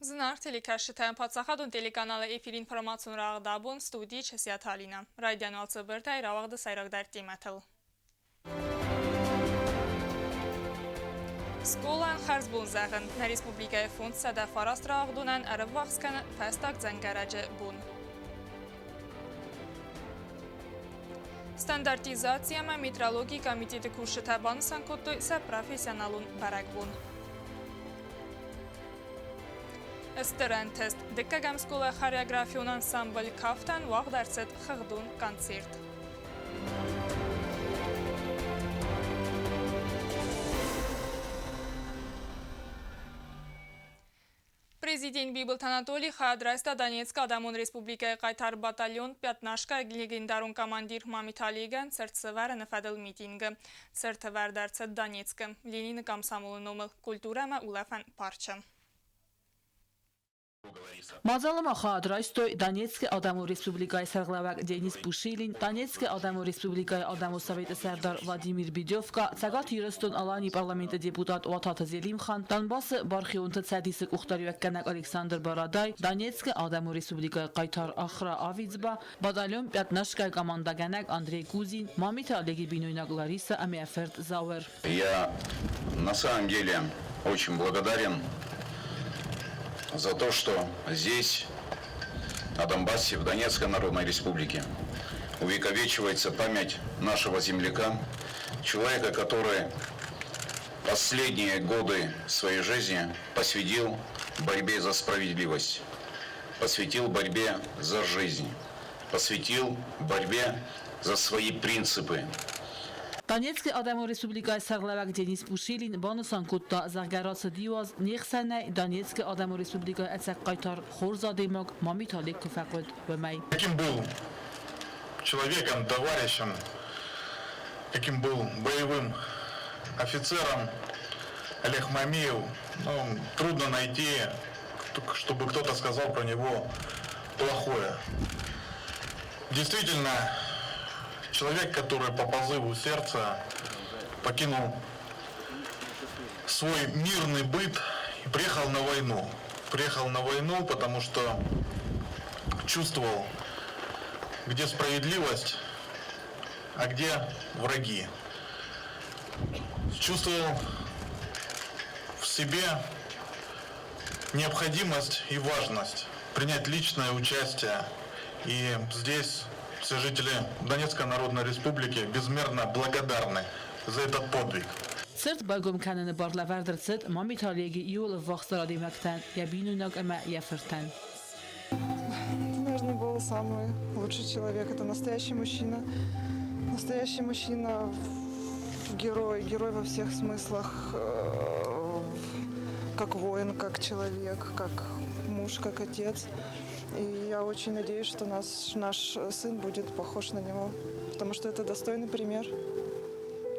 Зынаргъ телекӕсджытӕ, паддзахадон телеканалы эфир информацион рагъд абон студийы Часиаты Алинӕ. Райдиан уал цыбыртӕй рауагъды сӕйрагдӕр темӕтыл. Скъолайӕн хӕрзбон зӕгъын. Нӕ республикӕйы 509 рауагъдонӕн ӕрыввахс кӕны фӕстаг дзӕнгӕрӕджы бон. Стандартизаци ӕмӕ метрологийы комитеты кусджытӕ банысан кодтой сӕ профессионалон бӕрӕгбон. Стыр ӕнтыст. Дыккӕгӕм скъолайы хореографион ансамбль «Кафтӕн» уагъд ӕрцыд хыгъдон концерт. Президент Бибылты Анатолий хайад райста Донецкы Адӕмон Республикӕйы хъайтар батальон «Пятнашка» легендарон командир Мамиты Олегӕн цыртсӕвӕрыны фӕдыл митингы. Цыртӕвӕрд ӕрцыд Донецкы, Ленины комсомолы номыл культурӕ ӕмӕ улӕфӕн парчы. Мадзалы ма хайад райстой Донецкы Адӕмон Республикӕйы сӕргълӕууӕг Денис Пушилин, Донецкы Адӕмон Республикӕйы Адӕмон Советы сӕрдар Владимир Бедевка, Цӕгат Ирыстон-Аланийы парламенты депутат Уататы Зелимхан, Донбассы бархионты цӕдисы къухдариуӕггӕнӕг Александр Бородай, Донецкы Адӕмон Республикӕйы хъайтар Ахра Авидзба, батальон Пятнашкайы командӕгӕнӕг Андрей Кузин, Мамиты Олеги бинойнаг Лариса ӕмӕ фырт Зауыр. Я на самом деле очень благодарен за то, что здесь, на Донбассе, в Донецкой Народной Республике, увековечивается память нашего земляка, человека, который последние годы своей жизни посвятил борьбе за справедливость, посвятил борьбе за жизнь, посвятил борьбе за свои принципы. Донецкы Адӕмон Республикӕйы сӕргълӕууӕг Денис Пушилин банысан кодта, зӕгъгӕ, рацыд иу аз не хсӕнӕй Донецкы Адӕмон Республикӕйы ӕцӕг хъайтар, хорз адӕймаг Мамиты Олег куы фӕхъуыд, уымӕй. Каким был человеком, товарищем, каким был боевым офицером Олег Мамиев, ну, трудно найти, чтобы кто-то сказал про него плохое. Действительно, человек, который по позыву сердца покинул свой мирный быт и приехал на войну. Приехал на войну, потому что чувствовал, где справедливость, а где враги. Чувствовал в себе необходимость и важность принять личное участие. И здесь все жители Донецкой Народной Республики безмерно благодарны за этот подвиг. Цырт байгом кӕныны бар лӕвӕрд ӕрцыд Мамиты Олеги иууыл ӕввахсдӕр адӕймӕгтӕн, йӕ бинойнаг ӕмӕ йӕ фыртӕн. Это, наверное, был самый лучший человек. Это настоящий мужчина. Настоящий мужчина, герой, герой во всех смыслах, как воин, как человек, как муж, как отец. И я очень надеюсь, что наш сын будет похож на него, потому что это достойный пример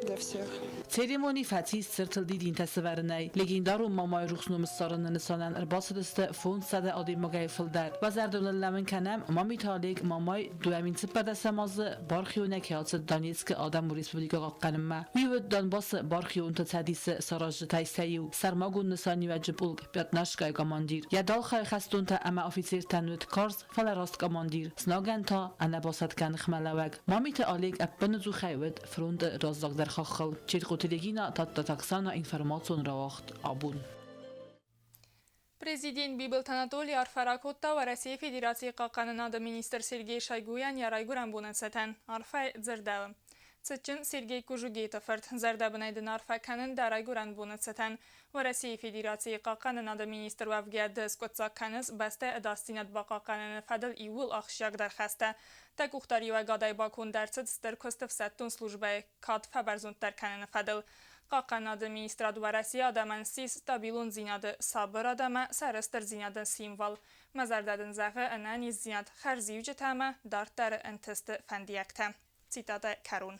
для всех. Церемони фӕцис цыртыл дидинтӕ сӕвӕрынӕй. Легендарон Мамайы рухс ном ссарыны нысанӕн ӕрбацыдысты 500 адӕймагӕй фылдӕр. Уӕ зӕрдыл ныллӕууын кӕнӕм, Мамиты Олег Мамай 2014 азы бархионӕй кӕй ацыд Донецкы Адӕмон Республикӕ хъахъхъӕнынмӕ. Уый уыд Донбассы бархионты цӕдисы саразджытӕй сӕ иу, сӕрмагонд нысаниуӕджы полк Пятнашкайы командир. Йӕ дӕлхайы хӕстонтӕ ӕмӕ афицертӕн уыд карз, фӕлӕ раст командир, знагӕн та ӕнӕбасӕтгӕ ныхмӕлӕууӕг. Мамиты Олег ӕппыныдзухӕй уыд фронты раззагдӕр хаххыл. Черкъоты Регина, Тадтаты Оксана, информацион рауагъд Абон. Президент Бибылты Анатолий арфӕ ракодта Уӕрӕсейы Федерацийы хъахъхъӕнынады министр Сергей Шойгуйӕн йӕ райгуырӕн боны цытӕн. Арфӕ дзырдӕуы. Цытджын Сергей Кужугеты фырт, зӕрдӕбынӕй дын арфӕ кӕнын дӕ райгуырӕн боны цытӕн. Уӕрӕсейы Федерацийы хъахъхъӕнынады министр уӕвгӕ ды скъуыддзаг кӕныс бӕстӕ ӕдасдзинад бахъахъхъӕныны фӕдыл иууыл ахсджиагдӕр хӕстӕ. Дӕ къухдариуӕгадӕй баконд ӕрцыд стыр куыст ӕфсӕддон службӕйы кад фӕбӕрзонддӕр кӕныны фӕдыл. Хъахъхъӕнынады министрад Уӕрӕсейы адӕмӕн ссис стабилондзинады, сабырад ӕмӕ сӕрыстырдзинады символ. Мӕ зӕрдӕ дын зӕгъы ӕнӕниздзинад, хӕрзиуджытӕ ӕмӕ дарддӕры ӕнтысты фӕндиӕгтӕ. Цитатӕ кӕрон.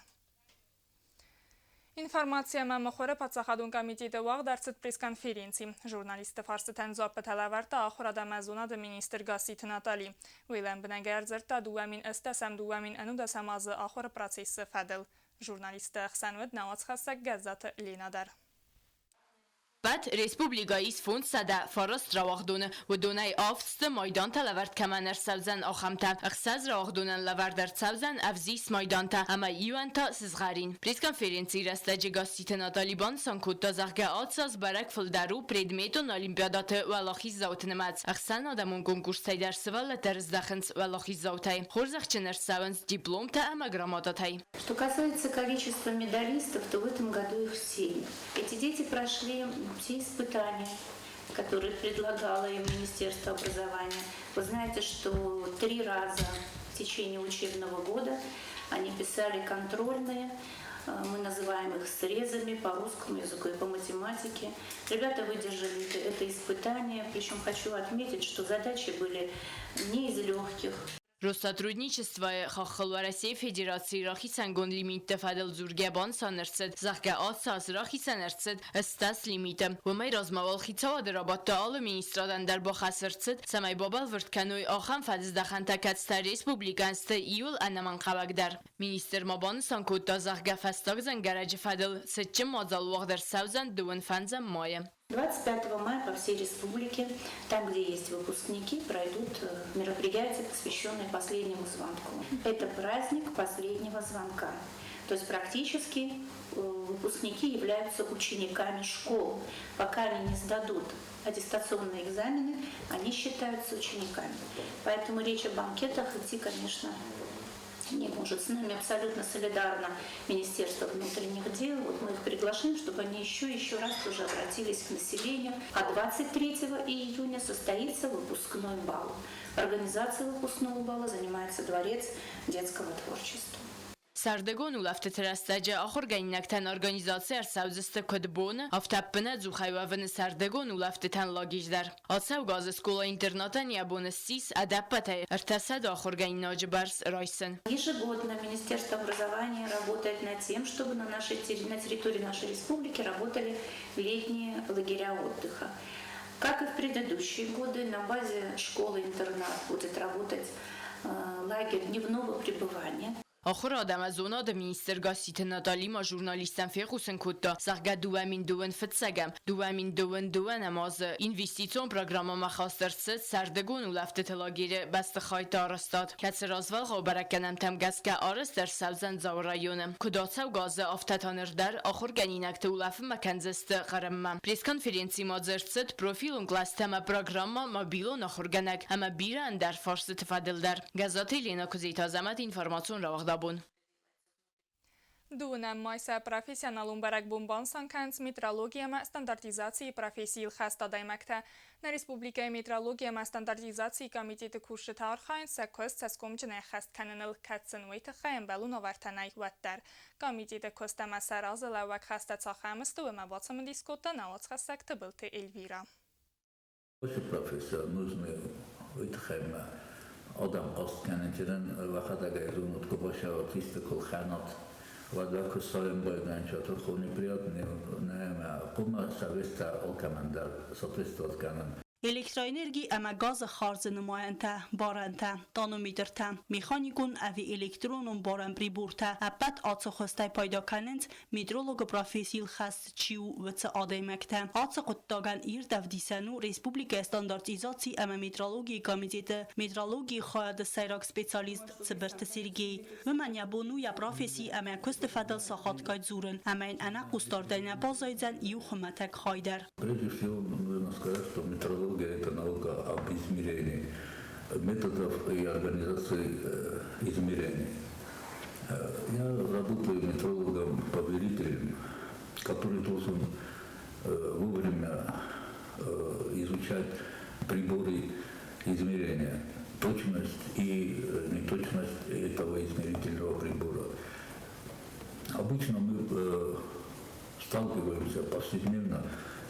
Информаци ӕмӕ мыхуыры паддзахадон комитеты уагъд ӕрцыд пресс-конференци. Журналистты фарстытӕн дзуаппытӕ лӕвӕрдта ахуырад ӕмӕ зонады министр Гасситы Натали. Уый лӕмбынӕгӕй ӕрдзырдта 2008 2011 азы ахуыры процессы фӕдыл. Журналистты ӕхсӕн уыд нӕ уацхӕссӕг Гӕззаты Лена дӕр. Ӕппӕт республикӕйы ис 509 рауагъдоны, уыдонӕй авд сты, майдантӕ лӕвӕрд кӕмӕн ӕрцӕудзӕн, ахӕмтӕ. Ӕхсӕз рауагъдонӕн лӕвӕрд ӕрцӕудзӕн ӕвзист майдантӕ ӕмӕ иуӕн та сызгъӕрин. Пресс-конференцийы рӕстӕджы Гасситы Натали банысан кодта, зӕгъгӕ, ацы аз бӕрӕг фылдӕр у предметон олимпиадӕты уӕлахиздзауты нымӕц. Ӕхсӕнадӕмон конкурстӕй дӕр сывӕллӕттӕ рыздӕхынц уӕлахиздзаутӕй. Хорзӕхджын ӕрцӕуынц дипломтӕ ӕмӕ грамотатӕй. Что касается количества медалистов, то в этом году их семь. Эти дети прошли все испытания, которые предлагало им Министерство образования. Вы знаете, что три раза в течение учебного года они писали контрольные, мы называем их срезами по русскому языку и по математике. Ребята выдержали это испытание, причем хочу отметить, что задачи были не из легких. Россотрудничествойы хаххыл Уӕрӕсейы Федерацийы рахицӕнгонд лимитты фӕдыл дзургӕ банысан ӕрцыд, зӕгъгӕ, ацы аз рахицӕн ӕрцыд 80 лимиты. Уымӕй размӕ уал хицауады рабадты алы министрадӕн дӕр бахӕс ӕрцыд, цӕмӕй бабӕлвырд кӕной ахӕм фӕдыздӕхӕнтӕ, кӕцытӕ республикӕйӕн сты иууыл ӕнӕмӕнгхъӕуӕгдӕр. Министр ма банысан кодта, зӕгъгӕ, фӕстаг дзӕнгӕрӕджы фӕдыл цытджын мадзал уагъд ӕрцӕудзӕн дыууын фӕндзӕм майы. 25 мая по всей республике, там, где есть выпускники, пройдут мероприятия, посвященные последнему звонку. Это праздник последнего звонка. То есть практически выпускники являются учениками школ. Пока они не сдадут аттестационные экзамены, они считаются учениками. Поэтому речь о банкетах идти, конечно, не может. С нами абсолютно солидарно Министерство внутренних дел. Вот мы их приглашаем, чтобы они еще раз тоже обратились к населению. А 23 июня состоится выпускной бал. Организацией выпускного бала занимается Дворец детского творчества. Сӕрдыгон улӕфтыты рӕстӕджы ахуыргӕнинӕгтӕн организаци ӕрцӕудзысты куыд боны, афтӕ ӕппынӕдзухӕй уӕвыны сӕрдыгон улӕфтытӕн лагерь дӕр. Ацӕугӕ азы скъола-интернатӕн йӕ бон ссис ӕдӕппӕтӕй 300 ахуыргӕнинаджы бӕрц райсын. Ежегодно Министерство образования работает над тем, чтобы на территории нашей республики работали летние лагеря отдыха. Как и в предыдущие годы, на базе школы-интернат будет работать лагерь дневного пребывания. Ахуырад ӕмӕ зонады министр Гасситы Натали ма журналисттӕн фехъусын кодта, зӕгъгӕ, 2020 фыццӕгӕм, 2022-ӕм азы инвестицион программӕмӕ хаст ӕрцыд сӕрдыгон улӕфтыты лагеры бӕстыхӕйтты арӕзтад, кӕцы развӕлгъау бӕрӕггӕнӕнтӕм гӕсгӕ арӕзт ӕрцӕудзӕн Дзауы районы. Куыд ацӕугӕ азы, афтӕ та ныр дӕр ахуыргӕнинӕгты улӕфынмӕ кӕндзысты Хъырыммӕ. Пресс-конференцийы ма дзырд цыд профилон кълӕстӕ ӕмӕ программӕ «Мобилон ахуыргӕнӕг» ӕмӕ бирӕ ӕндӕр фарстыты фӕдыл дӕр. Гӕззаты Елена Куыдзиты Азӕмӕт, информацион рауагъдабон. Дыууынӕм май сӕ профессионалон бӕрӕгбон банысан кӕнынц метрологи ӕмӕ стандартизацийы профессийыл хӕст адӕймӕгтӕ. Нӕ республикӕйы метрологи ӕмӕ стандартизацийы комитеты кусджытӕ архайынц сӕ куыст цӕсгомджын ӕххӕст кӕныныл, кӕд сын уый тыххӕй ӕмбӕлон уавӕртӕ нӕй, уӕддӕр. Комитеты куыст ӕмӕ сӕ разылӕууӕг хӕстӕ цахӕм сты, уымӕ бацымыдис кодта нӕ уацхӕссӕг Тыбылты Эльвира. Уыцы профессор нужны уый тыххӕй ма адӕм хъаст кӕнын уӕхӕдӕг ӕй зонут, куы басӕуат исты куы лхӕнат, уӕд уӕ куы сайын байдайын тӕрхон неприятный нӕ ӕмӕ хъуамӕ совестӕ алкӕмӕн дӕр соответствовать кӕнын. Электроэнерги ӕмӕ газы хардзы нымайӕнтӕ, барӕнтӕ, тонометртӕ, механикон ӕви электронон барӕн прибортӕ ӕппӕт ацы хуызтӕй пайда кӕнынц метрологы профессийыл хӕст чи у, уыцы адӕймӕгтӕ. Ацы хъуыддагӕн ирд ӕвдисӕн у республикӕйы стандартизаци ӕмӕ метрологийы комитеты метрологийы хайады сӕйраг специалист Цыбырты Сергей. Уымӕн йӕ бон у йӕ професси ӕмӕ куысты фӕдыл сахатгай дзурын ӕмӕ йын ӕнӕхъусдардӕй нӕ баззайдзӕн иу хуымӕтӕг хай дӕр. Прежде всего, нужно сказать, что метрология – это наука об измерении методов и организации измерений. Я работаю метрологом-поверителем, который должен вовремя изучать приборы измерения, точность и неточность этого измерительного прибора. Обычно мы сталкиваемся повседневно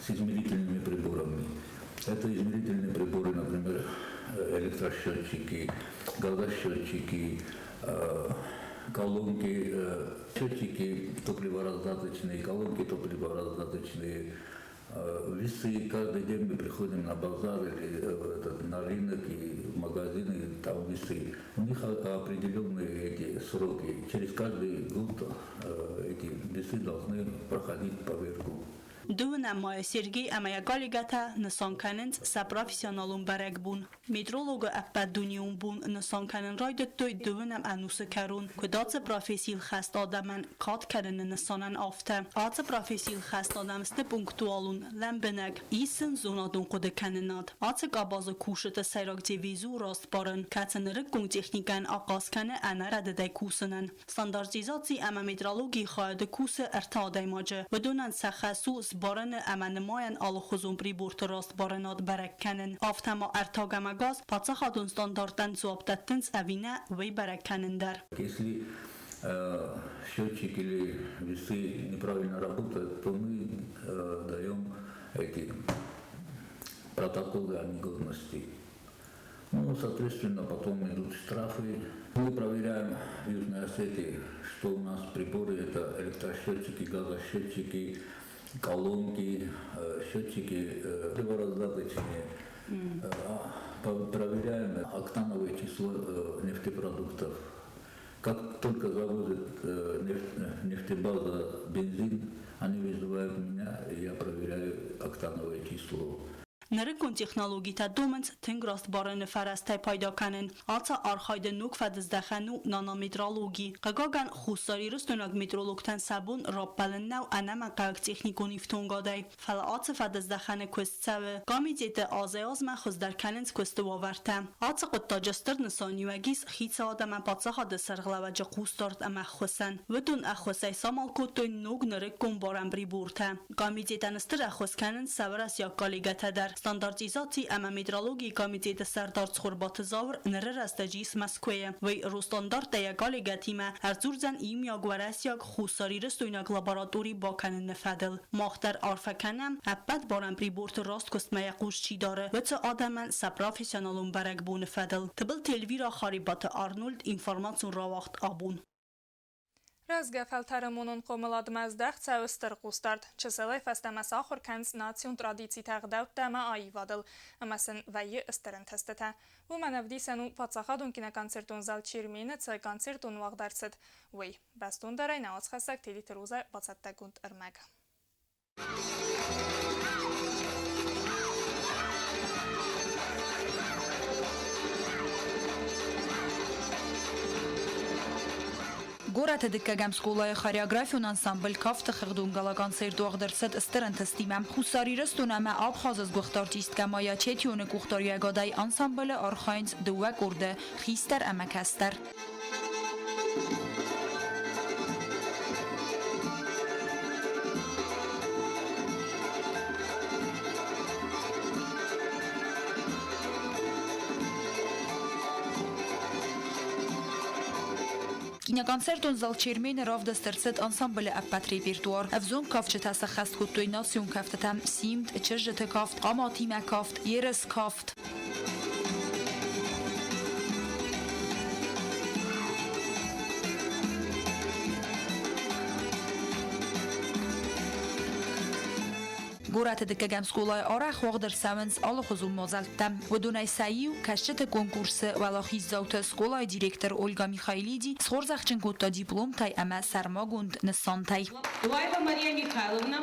с измерительными приборами. Это измерительные приборы, например, электросчетчики, газосчетчики, колонки, счетчики топливораздаточные, колонки топливораздаточные, весы. Каждый день мы приходим на базар или этот, на рынок и в магазины, там весы. У них определенные эти сроки. Через каждый год эти весы должны проходить поверку. Дыууынӕм майы Сергей ӕмӕ йӕ коллегӕтӕ нысан кӕнынц сӕ профессионалон бӕрӕгбон. Метрологы ӕппӕтдунеон бон нысан кӕнын райдыдтой дыууынӕм ӕнусы кӕрон, куыд ацы профессийыл хӕст адӕмӕн кад кӕныны нысанӕн, афтӕ. Ацы профессийыл хӕст адӕм сты пунктуалон, лӕмбынӕг, ис сын зонадон хъуыдыкӕнынад. Ацы къабазы кусджыты сӕйраг девиз у раст барын, кӕцы нырыккон техникӕйӕн ахъаз кӕны ӕнӕрӕдыдӕй кусынӕн. Стандартизаци ӕмӕ метрологийы хайады кусы ӕртӕ адӕймаджы. Уыдонӕн сӕ хӕс у сбарыны ӕмӕ нымайӕн алыхуызон приборты растбарынад бӕрӕг кӕнын. Афтӕ ма ӕртаг ӕмӕ газ паддзахадон стандарттӕн дзуапп дӕттынц ӕви нӕ, уый бӕрӕг кӕнын дӕр. Если счетчик или весы неправильно работают, то мы даем эти протоколы о негодности. Ну, соответственно, потом идут штрафы. Мы проверяем в Южной Осетии, что у нас приборы, это электросчетчики, газосчетчики, колонки, счетчики раздаточные. Проверяем октановое число нефтепродуктов. Как только завозит нефтебаза бензин, они вызывают меня, и я проверяю октановое число. Нырыккон технологитӕ домынц тынг раст барыны фӕрӕзтӕй пайда кӕнын. Ацы архайды ног фӕдыздӕхӕн у нанометрологи. Хъыгагӕн, хуссарирыстойнаг метрологтӕн сӕ бон раппӕлын нӕу ӕнӕмӕнгхъӕуӕг техникон ифтонгадӕй. Фӕлӕ ацы фӕдыздӕхӕны куыст цӕуы. Комитеты азӕй-азмӕ хуыздӕр кӕнынц куысты уавӕртӕ. Ацы хъуыддаджы стыр нысаниуӕг ис хицауад ӕмӕ паддзахады сӕргълӕууӕджы хъусдард ӕмӕ ӕххуысӕн. Уыдон ӕххуысӕй самал кодтой ног нырыккон барӕн прибортӕ. Комитетӕн стыр ӕххуыс кӕнынц сӕуӕрӕсейаг коллегӕтӕ дӕр. Стандартизаци ӕмӕ метрологийы комитеты сӕрдар Цхуырбаты Зауыр ныры рӕстӕджы ис Мӕскуыйы. Уый Росстандарттӕ йӕ коллегӕтимӕ ӕрдзурдзӕн иумиаг уӕрӕсейаг хуссарирыстойнаг лаборатори бакӕныны фӕдыл. Мах дӕр арфӕ кӕнӕм, ӕппӕт барӕн приборты раст куыстмӕ йӕ хъус чи дары, уыцы адӕмӕн сӕ профессионалон бӕрӕгбоны фӕдыл. Тыбылты Эльвира, Харебаты Арнольд, информацион рауагъд Абон. Рӕзгӕ фӕлтӕры монон хъомыладмӕ здӕхт цӕуы стыр хъусдард. Чысылӕй фӕстӕмӕ сахуыр кӕнынц национ традицитӕ, ӕгъдӕуттӕ ӕмӕ аивадыл, ӕмӕ сын вӕййы стыр ӕнтыстытӕ. Уымӕн ӕвдисӕн у паддзахадон киноконцертон зал Чермен-ы цы концертон уагъд ӕрцыд, уый. Бӕстондӕрӕй нӕ уацхӕссӕг Телиты Розӕ бацӕттӕгонд ӕрмӕг. Горӕты дыккӕгӕм скъолайы хореографион ансамбль кафты хыгъдон гала-концерт уагъд ӕрцыд стыр ӕнтыстимӕ. Хуссар Ирыстон ӕмӕ Абхазы сгуыхт артисткӕ Майя Четионы къухдариуӕгадӕй ансамблы архайынц дыууӕ къорды, хистӕр ӕмӕ кӕстӕр. Киноконцертон зал Чермен-ы равдыст ӕрцыд ансамблы ӕппӕт репертуар. Ӕвзонг кафджытӕ сӕххӕст кодтой национ кӕфтытӕ, симд, чызджыты кафт, хъаматимӕ кафт, ерыс кафт. Горӕты дыккӕгӕм скъолайы арӕх уагъд ӕрцӕуынц алыхуызон мадзӕлттӕ. Уыдонӕй сӕ иу, кӕсджыты конкурсы уӕлахиздзауты скъолайы директор Ольга Михайлиди схорзӕхджын кодта дипломтӕй ӕмӕ сӕрмагонд нысантӕй. Дуаева Мария Михайловна,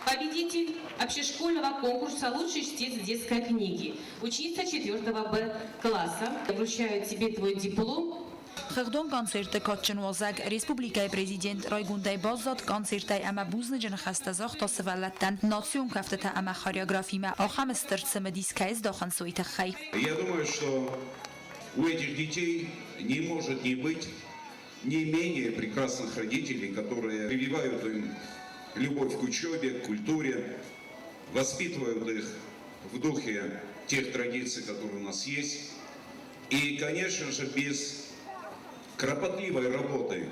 победитель общешкольного конкурса «Лучший чтец детской книги», ученица 4 Б класса. Вручаю тебе твой диплом. Хыгъдон концерты кадджын уазӕг, республикӕйы президент райгондӕй баззад концертӕй ӕмӕ бузныджы ныхӕстӕ загъта сывӕллӕттӕн, национ кӕфтытӕ ӕмӕ хореографимӕ ахӕм стыр цымыдис кӕй здахынц, уый тыххӕй. Я думаю, что у этих детей не может не быть не менее прекрасных родителей, которые прививают им любовь к учебе, к культуре, воспитывают их в духе тех традиций, которые у нас есть. И, конечно же, без кропотливой работы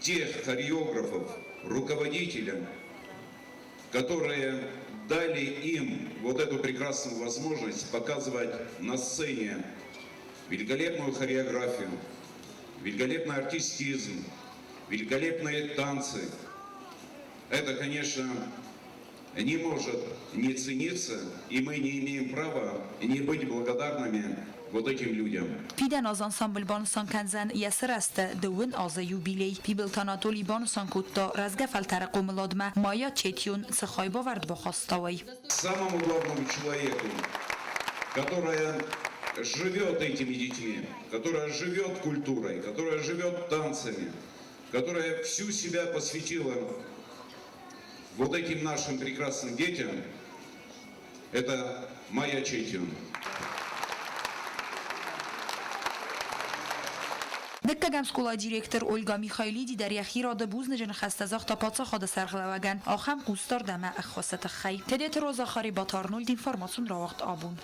тех хореографов, руководителей, которые дали им вот эту прекрасную возможность показывать на сцене великолепную хореографию, великолепный артистизм, великолепные танцы. Это, конечно, не может не цениться, и мы не имеем права не быть благодарными вот этим людям. Фидӕн аз ансамбль банысан кӕндзӕн йӕ сырӕзты дыууын азы юбилей. Бибылты Анатоли банысан кодта, рӕзгӕ фӕлтӕры хъомыладмӕ Майя Четион цы хайбавӕрд бахаста, уый. Самому главному человеку, которая живет этими детьми, которая живет культурой, которая живет танцами, которая всю себя посвятила вот этим нашим прекрасным детям, это Майя Четион. Дыккӕгӕм скъолайы директор Ольга Михайлиди дӕр йӕхи рады бузныджы ныхӕстӕ загъта паддзахады сӕргълӕууӕгӕн ахӕм хъусдард ӕмӕ ӕххуысы тыххӕй. Тедеты Роза Харебаты Арнольд информацион рауагъд Абон.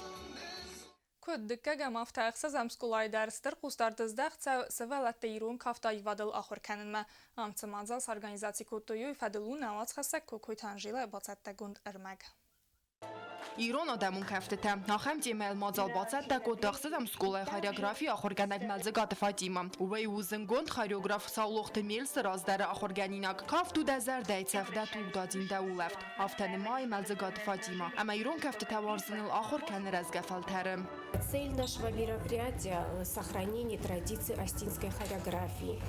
Куыд дыккӕгӕм, афтӕ ӕхсӕзӕм скъолайы дӕр стыр хъусдард здӕхт цӕуы сывӕллӕтты ирон кафты аивадыл ахуыр кӕнынмӕ. Ам цы мадзал сорганизаци кодтой, уый фӕдыл у нӕ уацхӕссӕг Кокойты Анжелӕ бацӕттӕгонд ӕрмӕг. Ирон адӕмон кӕфтытӕ. Ахӕм темӕйыл мадзал бацӕттӕ кодта ӕхсӕзӕм скъолайы хореографийы ахуыргӕнӕг Мӕлдзыгаты Фатимӕ. Уый у зындгонд хореограф Саулохты Мельсы раздӕры ахуыргӕнинаг. Кафт у дӕ зӕрдӕйы цӕф, дӕ тугдадзин, дӕ улӕфт. Афтӕ нымайы Мӕлдзыгаты Фатимӕ. Ӕмӕ ирон кӕфтытӕ уарзыныл ахуыр кӕны рӕзгӕ фӕлтӕры. Цель нашего мероприятия – сохранение традиций остинской хореографии,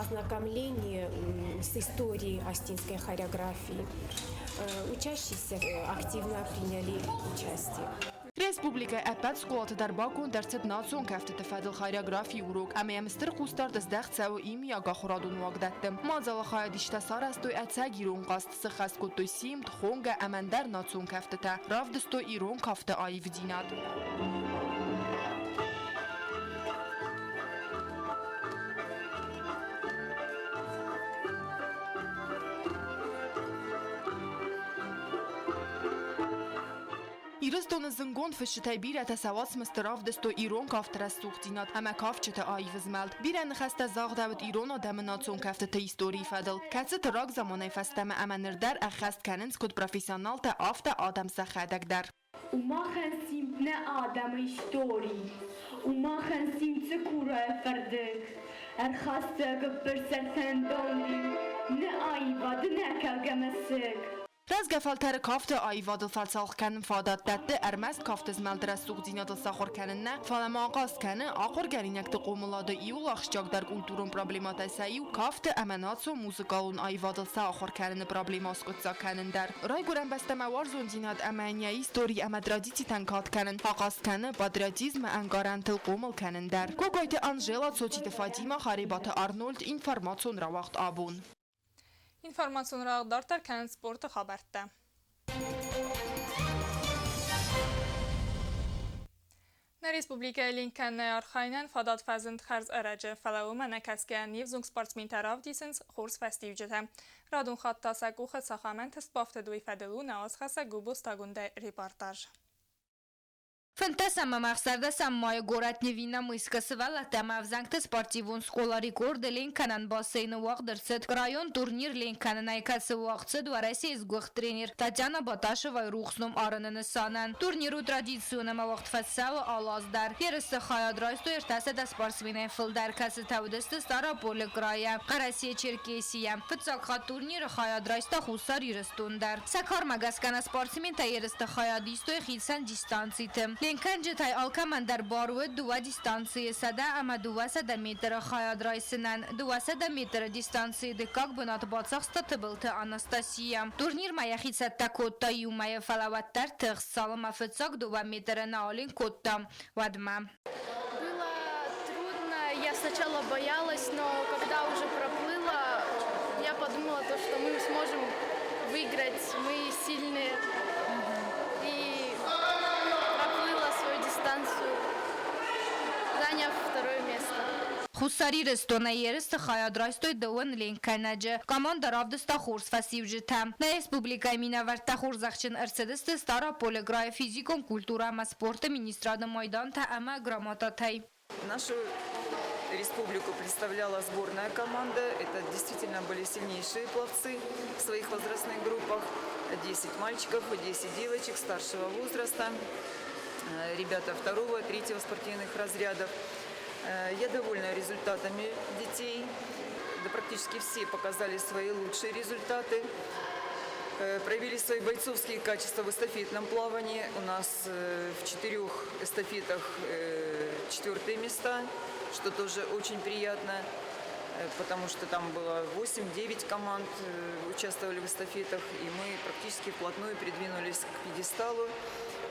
ознакомление с историей остинской хореографии. Учащиеся активно приняли участие. Республикӕйы ӕппӕт скъолаты дӕр баконд ӕрцыд национ кӕфтыты фӕдыл хореографийы урок ӕмӕ йӕм стыр хъусдард здӕхт цӕуы иумиаг ахуырадон уагдӕтты. Мадзалы хайадисджытӕ сарӕзтой ӕцӕг ирон хъазт, сыххӕст кодтой симд, хонгӕ ӕмӕ ӕндӕр национ кӕфтытӕ, равдыстой ирон кафты аивдзинад. Ирыстоны зындгонд фысджытӕй бирӕтӕ сӕ уацмысты равдыстой ирон кафты рӕсугъддзинад ӕмӕ кафджыты аив змӕлд. Бирӕ ныхӕстӕ загъдӕуыд ирон адӕмы национ кӕфтыты историйы фӕдыл, кӕцыты рагзаманӕй фӕстӕмӕ ӕмӕ ныр дӕр ӕххӕст кӕнынц куыд профессионалтӕ, афтӕ адӕм сӕхӕдӕг дӕр. У махӕн симд нӕ адӕмы истори, У махӕн симд цыкурайы фӕрдыг, Ӕрхаста гуыппырсар сӕндон-иу Нӕ аивады нӕ кӕлгӕ мӕсыг. Рӕзгӕ фӕлтӕры кафты аивадыл фӕцалх кӕнын фадат дӕтты ӕрмӕст кафты змӕлды рӕсугъддзинадыл сахуыр кӕнын нӕ, фӕлӕ ма ахъаз кӕны ахуыргӕнинӕгты хъомылады иууыл ахсджиагдӕр культурон проблемӕтӕй сӕ иу кафты ӕмӕ национ музыкалон аивадыл сӕ ахуыр кӕныны проблемӕ аскъуыддзаг кӕнын дӕр. Райгуырӕн бӕстӕмӕ уарзондзинад ӕмӕ йын йӕ истори ӕмӕ традицитӕн кад кӕнын ахъаз кӕны патриотизмы ӕнкъарӕнтыл хъомыл кӕнын дӕр. Кокойты Анжела, Цоциты Фатимӕ, Харебаты Арнольд, информацион рауагъд Абон. Информацион рауагъд дарддӕр кӕнынц спорты хабӕрттӕ. Нӕ республикӕйы ленк кӕнынӕй архайынӕн фадат фӕзынд хӕрз ӕрӕджы, фӕлӕ уымӕ нӕ кӕсгӕ не взонг спортсментӕ равдисынц хорз фӕстиуджытӕ. Радон хатт та сӕ къухы цахӕм ӕнтыст бафтыд, уый фӕдыл у нӕ уацхӕссӕг Гобозты репортаж. 15 ӕмӕ 16 майы горӕт Невинномысскы сывӕллӕттӕ ӕмӕ ӕвзӕнгты спортивон скъола «Рекорд» ленккӕнӕн бассейны уагъд ӕрцыд район турнир ленккӕнынӕй, кӕцы уагъд цыд Уӕрӕсейы сгуыхт тренер Татьяна Баташевайы рухс ном арыны нысанӕн. Турнир у традицион ӕмӕ уагъд фӕцӕуы алы аз дӕр. Ерысты хайад райстой 300 спортсменӕй фылдӕр, кӕцытӕ уыдысты Стъараполы крайӕ, Хъӕрӕсе-Черкесийӕ. Фыццаг хатт турниры хайад райста Хуссар Ирыстон дӕр. Сӕ кармӕ гӕсгӕ нӕ спортсментӕ ерысты хайад истой хицӕн дистанциты. Ленкӕнджытӕй алкӕмӕн дӕр бар уыд дыууӕ дистанцийы 100 ӕмӕ 200 метры хайад райсынӕн. 200 метры дистанцийы дыккаг бынат бацахста Тыбылты Анастасия. Турнирмӕ йӕхи цӕттӕ кодта иу мӕйы, фӕлӕ уӕддӕр тыхст, цалынмӕ фыццаг 2 метры нӕ аленк кодта, уӕдмӕ. Было трудно, я сначала боялась, но когда уже проплыла, я подумала, то, что мы сможем выиграть, мы сильные. И проплыла свою дистанцию, заняв второе место. Хуссар Ирыстонӕй ерысты хайад райстой дыууын ленккӕнӕджы. Командӕ равдыста хорз фӕстиуджытӕ. Нӕ республикӕйы минӕвӕрттӕ хорзӕхджын ӕрцыдысты Стъараполы крайы физикон культурӕ ӕмӕ спорты министрады майдантӕ ӕмӕ грамотатӕй. Нашу республику представляла сборная команда. Это действительно были сильнейшие пловцы в своих возрастных группах. 10 мальчиков и 10 девочек старшего возраста. Ребята второго, третьего спортивных разрядов. Я довольна результатами детей. Да, практически все показали свои лучшие результаты. Проявили свои бойцовские качества в эстафетном плавании. У нас в четырех эстафетах четвертые места, что тоже очень приятно, потому что там было 8-9 команд участвовали в эстафетах, и мы практически вплотную придвинулись к пьедесталу.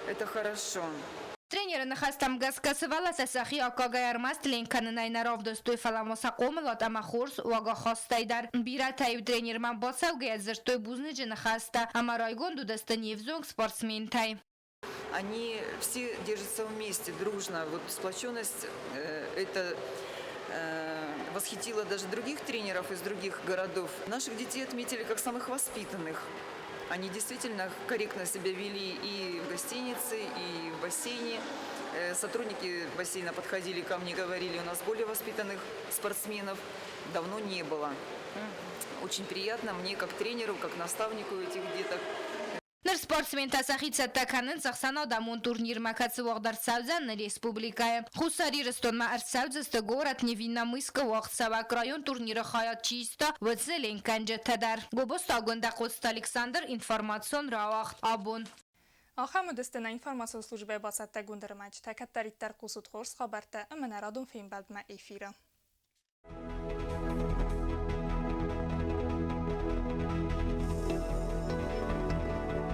Это хорошо. Тренеры ныхӕстӕм гӕсгӕ сывӕллӕттӕ сӕхи аккагӕй ӕрмӕст ленк кӕнынӕй нӕ равдыстой, фӕлӕ ма сӕ хъомылад ӕмӕ хорз уагахастӕй дӕр. Бирӕтӕ-иу тренермӕ бацӕугӕйӕ дзырдтой бузныджы ныхӕстӕ ӕмӕ райгонд уыдысты не взонг спортсментӕй. Они все держатся вместе, дружно. Вот сплоченность это восхитила даже других тренеров из других городов. Наших детей отметили как самых воспитанных. Они действительно корректно себя вели и в гостинице, и в бассейне. Сотрудники бассейна подходили ко мне, говорили, у нас более воспитанных спортсменов давно не было. Очень приятно мне как тренеру, как наставнику этих деток. Ныр спортсментӕ сӕхи цӕттӕ кӕнынц ӕхсӕнадӕмон турнирмӕ, кӕцы уагъд ӕрцӕудзӕн нӕ республикӕйы. Хуссар Ирыстонмӕ ӕрцӕудзысты горӕт Невинномыскы уагъдцӕуӕг район турниры хайад чи иста, уыцы ленкгӕнджытӕ дӕр. Гобозты Агуындӕ, Хъоцыты Александр, информацион рауагъд Абон. Ахӕм уыдысты нӕ информацион службӕйы бацӕттӕгонд ӕрмӕджытӕ. Кӕддӕриддӕр хъусут хорз хабӕрттӕ ӕмӕ нӕ радон фембӕлдмӕ эфиры.